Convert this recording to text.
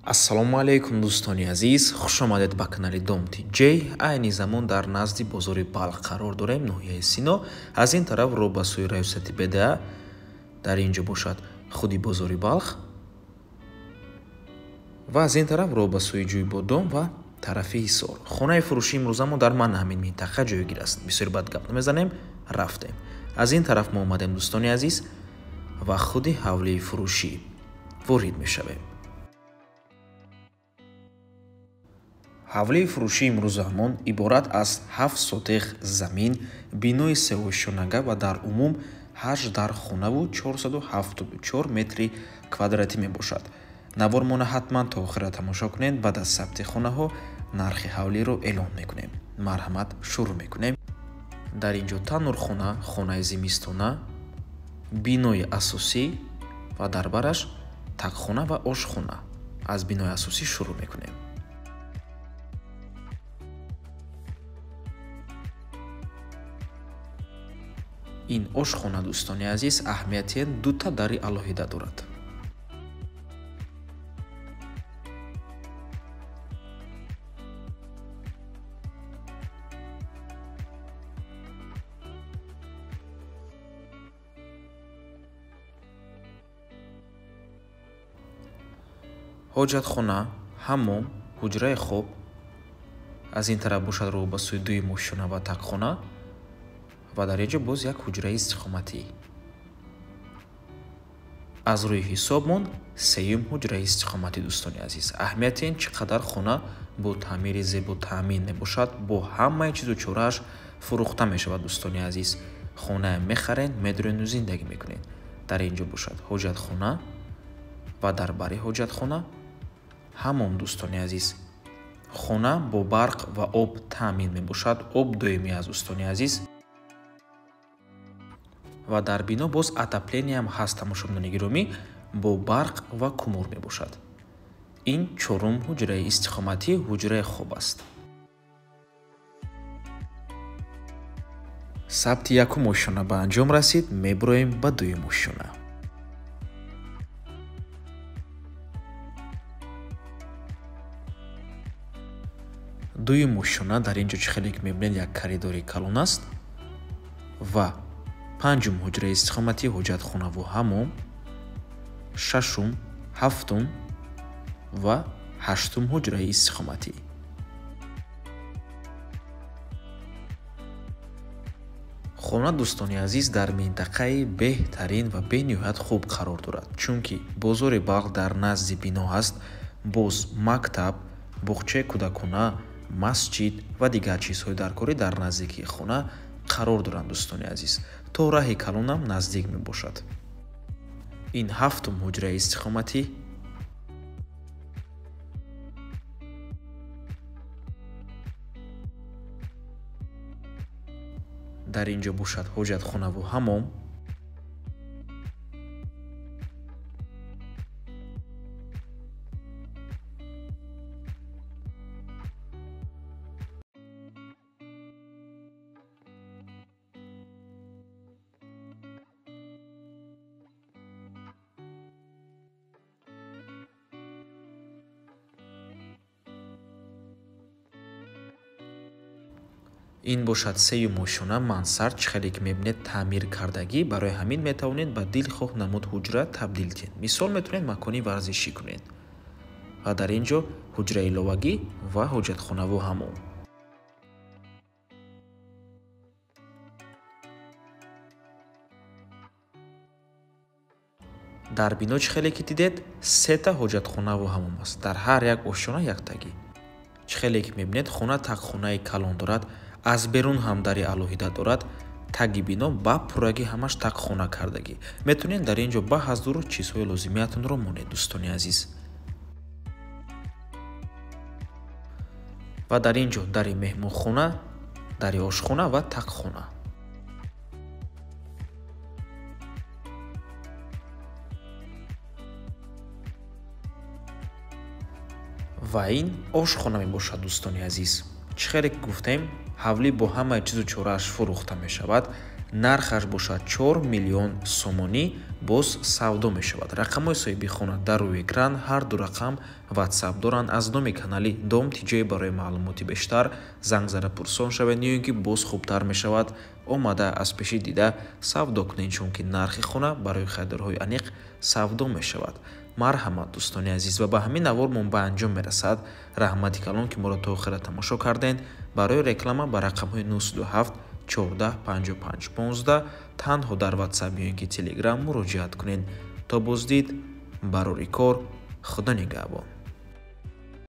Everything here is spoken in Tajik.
Ассалому алайкум, дӯстони азиз, хуш омадед ба канали Дом TJ. Айни замон дар назди бозори Балх қарор дорем, ноҳияи Сино. Аз ин тараф роҳ ба сӯи раёсати БДА, дар ин ҷо бошад худи бозори Балх ва аз ин тараф роҳ ба сӯи Ҷӯйбодом ва тарафи Ҳисор. Хонаи фурӯшии имрӯза мо дар ман ҳамин минтақа ҷойгир аст. Бисёр бад гап намезанем, рафтем. Аз ин тараф мо омадем, дӯстони азиз, ва худи ҳавлии фурӯшӣ ворид мешавем. Ҳавлии фурӯшии имрӯзаамон иборат аз 7 сотех замин, бинои сеошёнага ва дар умум 8 дар хонаву 474 метри квадратӣ мебошад. Навормона ҳатман то охира тамошо кунед, баъд аз сабти хонаҳо нархи ҳавлиро эълон мекунем. Марҳамат, шурӯъ мекунем. Дар ин ҷо таннурхона, хонаи зимистона, бинои асосӣ ва дар бараш тагхона ва ошхона. Аз бинои асосӣ шурӯъ мекунем. Ин ошхона, дӯстони азиз, аҳамияти дута дари алоҳида дорад. Ҳоҷатхона, ҳаммом, ҳуҷраи хоб, аз ин тараф бошад роҳ ба сӯи дуюм ошёна ва тагхона ва дар ин ҷо боз як ҳуҷраи истиқоматӣ. Аз рӯи ҳисобмон сеюм ҳуҷраи истиқоматӣ, дӯстони азиз. Аҳамияти ин чӣ қадар хона бо таъмири зебо таъмин мебошад, бо ҳамаи чизу чорааш фурӯхта мешавад, дӯстони азиз. Хонае мехаред, медуренду зиндагӣ мекунед. Дар ин ҷо бошад ҳоҷатхона ва дар бари ҳоҷатхона ҳаммом, дӯстони азиз. Хона бо барқ ва об таъмин мебошад, об доимӣ аст, дӯстони азиз. Ва дар бино боз отоплениям ҳаст, тамошобинони гиромӣ, бо барқ ва кумур мебошад. Ин чорум ҳуҷраи истиқоматӣ, ҳуҷраи хоб аст. Сабти якум ошёна ба анҷом расид, мебуроем ба дуюм ошёна. Дуюм ошёна дар ин ҷо чӣ хеле ки мебинед як коридори калон аст ва панҷум ҳуҷраи истиқоматӣ, ҳоҷатхонаву ҳаммом, шашум, ҳафтум ва ҳаштум ҳуҷраи истиқоматӣ. Хона, дӯстони азиз, дар минтақаи беҳтарин ва бениҳоят хуб қарор дорад, чунки бозори Балх дар назди бино ҳаст, боз мактаб, боғчаи кӯдакона, масҷид ва дигар чизҳои даркорӣ дар наздикии хона қарор доранд, дӯстони азиз. То раҳи калонам наздик мебошад. Ин ҳафтум ҳуҷраи истиқоматӣ. Дар ин ҷо бошад ҳоҷатхонаву ҳаммом. Ин бошад сеюм ошёна, мансард, чӣ хеле ки мебинед таъмир кардагӣ, барои ҳамин метавонед ба дилхоҳ намуд ҳуҷра табдил диҳед. Мисол метавонед макони варзишӣ кунед. Ва дар ин ҷо ҳуҷраи иловагӣ ва ҳоҷатхонаву ҳаммом. Дар бино чӣ хеле ки дидед сета ҳоҷатхонаву ҳаммом аст. Дар ҳар як ошёна яктагӣ. Чӣ хеле ки мебинед хона тагхонаи калон дорад, аз берун ҳам дари алоҳида дорад, таги бино ба пуррагӣ ҳамаш тагхона кардагӣ. Метавонед дар ин ҷо ба ҳазуру чизҳои лозимиятонро монед, дӯстони азиз. Ва дар ин ҷо дари меҳмонхона, дари ошхона ва тагхона. Ва ин ошхона мебошад, дӯстони азиз. Чӣ хеле ки гуфтем, ҳавлӣ бо ҳамаи чизу чорааш фурӯхта мешавад. Нархаш бошад 4 миллион сомонӣ, боз савдо мешавад. Рақамҳои соҳиби хона дар рӯи экран, ҳар ду рақам WhatsApp доранд. Аз номи канали Дом ТҶ барои маълумоти бештар занг зада пурсон шавед, ё ин ки боз хубтар мешавад омада аз пеши дида савдо кунед, чунки нархи хона барои харидорҳои аниқ савдо мешавад. Марҳамат, дӯстони азиз, ва ба ҳамин навормон ба анҷом мерасад. Раҳмати калон, ки моро то охира тамошо кардед. Барои реклама ба рақамҳои 907 14 55 15 танҳо дар WhatsApp ё ин ки Telegram муроҷиат кунед. То боздид, барори кор, Худо нигаҳбон.